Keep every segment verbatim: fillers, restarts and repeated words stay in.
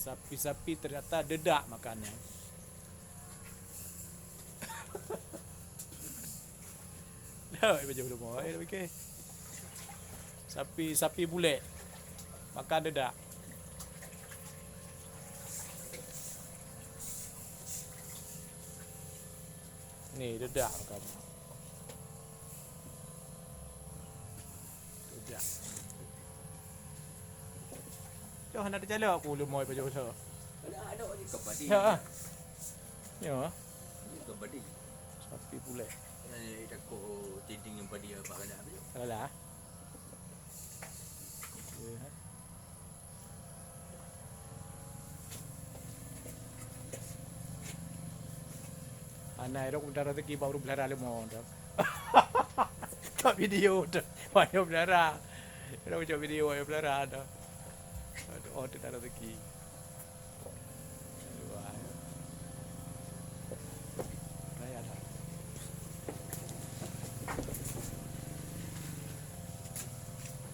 Sapi-sapi ternyata dedak makannya. Dah, baju belum mau, eh, okey. Sapi, sapi bulek makan dedak. Ni dedak makan. Dedak. Cok hana teucalok aku leumoe pajoh usaha. Ada anak ni kau padi. Ya. Ya. Ni kau padi. Sapi pulek. Ni takut tiding yang padi apa kena apa. Salah. Ya. Anak erok minta rezeki baru belara leumoe tu. Cok video tu. Wayang belara. Erok cok video wayang belara tu. Aduh, oh, tu tak rezeki. Aduh, ah. Raya dah.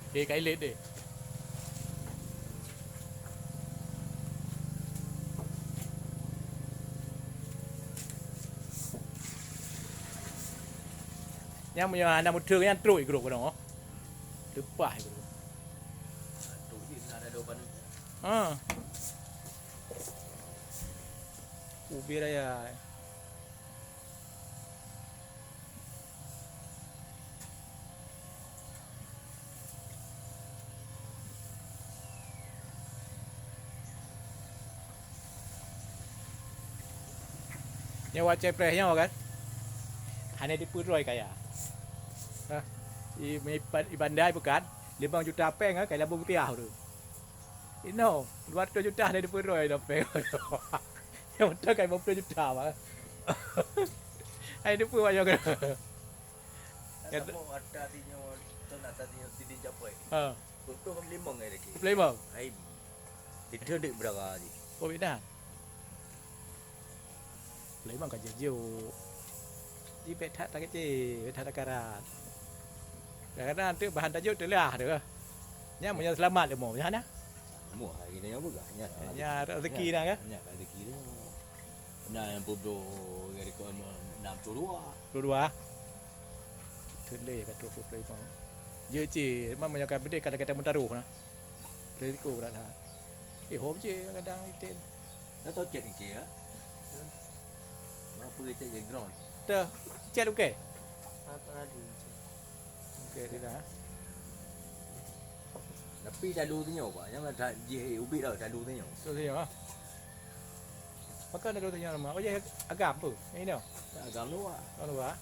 Okey, kai lét deh. Nyang meunyoe hana muteung nyan trok i grup keudong, oh. Leupah i grup. Ha. Ubé raya. Nyoe wacée preh nyoe kan? Hana dipeuroe kaya. Hah? I, i, i bandai bukan? Limong juta péng, eh, kaya labong rupiah tu. Inoe, dua ratus juta hana dipeuroe inoe péng. Nyang beutôi ka lima puluh juta, bah. Hai, dipeu wayang ke? Kata mau ata tinyo, tu nak ata tinyo, tinyo capai. Ha. Betul kan limong ai lagi. Limong? Hai. Itu dek berapa ni? Oh, beda. Limong ka jejok. Di pek that tak kecil, pek that tak karat. Kadang-kadang tu bahan tajuk tu lah tu. Nya punya selamat lemo, nya nah. Lemo hari ni yang peugah, nya. Nya rezeki dah kan? Nya rezeki dia. Nah, yang publo, yang rekod enam puluh dua. Dua-dua. Tende ka dua puluh lima. Je cik, memang meunyoe ka bedeh kadang-kadang meudaroh nah. Risiko berat that. Eh, hom cik kadang item. Dah tahu cek ni cik ya? Berapa cek je ground? Dah, cek okey? Apa lagi cik? Okey, dah. Tapi selalu tanya, Pak. Jangan tak jih ubit tau, selalu tanya. Selalu tanya, ah. Pakon ada tanya nama? Oh, ya, agam apa? Yang ini? Agam luar. Agam luar.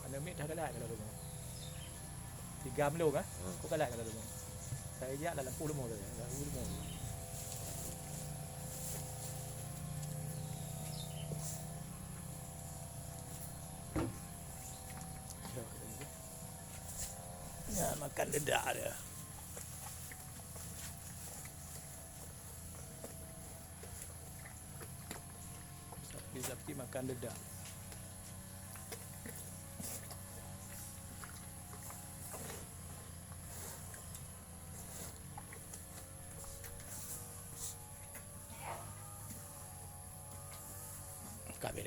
Aneuk miet dah galak kalau leumo. Tiga mlong, ah. Hmm. Kok galak kalau leumo. Saya jak dalam puluh limo tu, dalam puluh limo. Ya, makan dedak dia. Sapi-sapi makan dedak.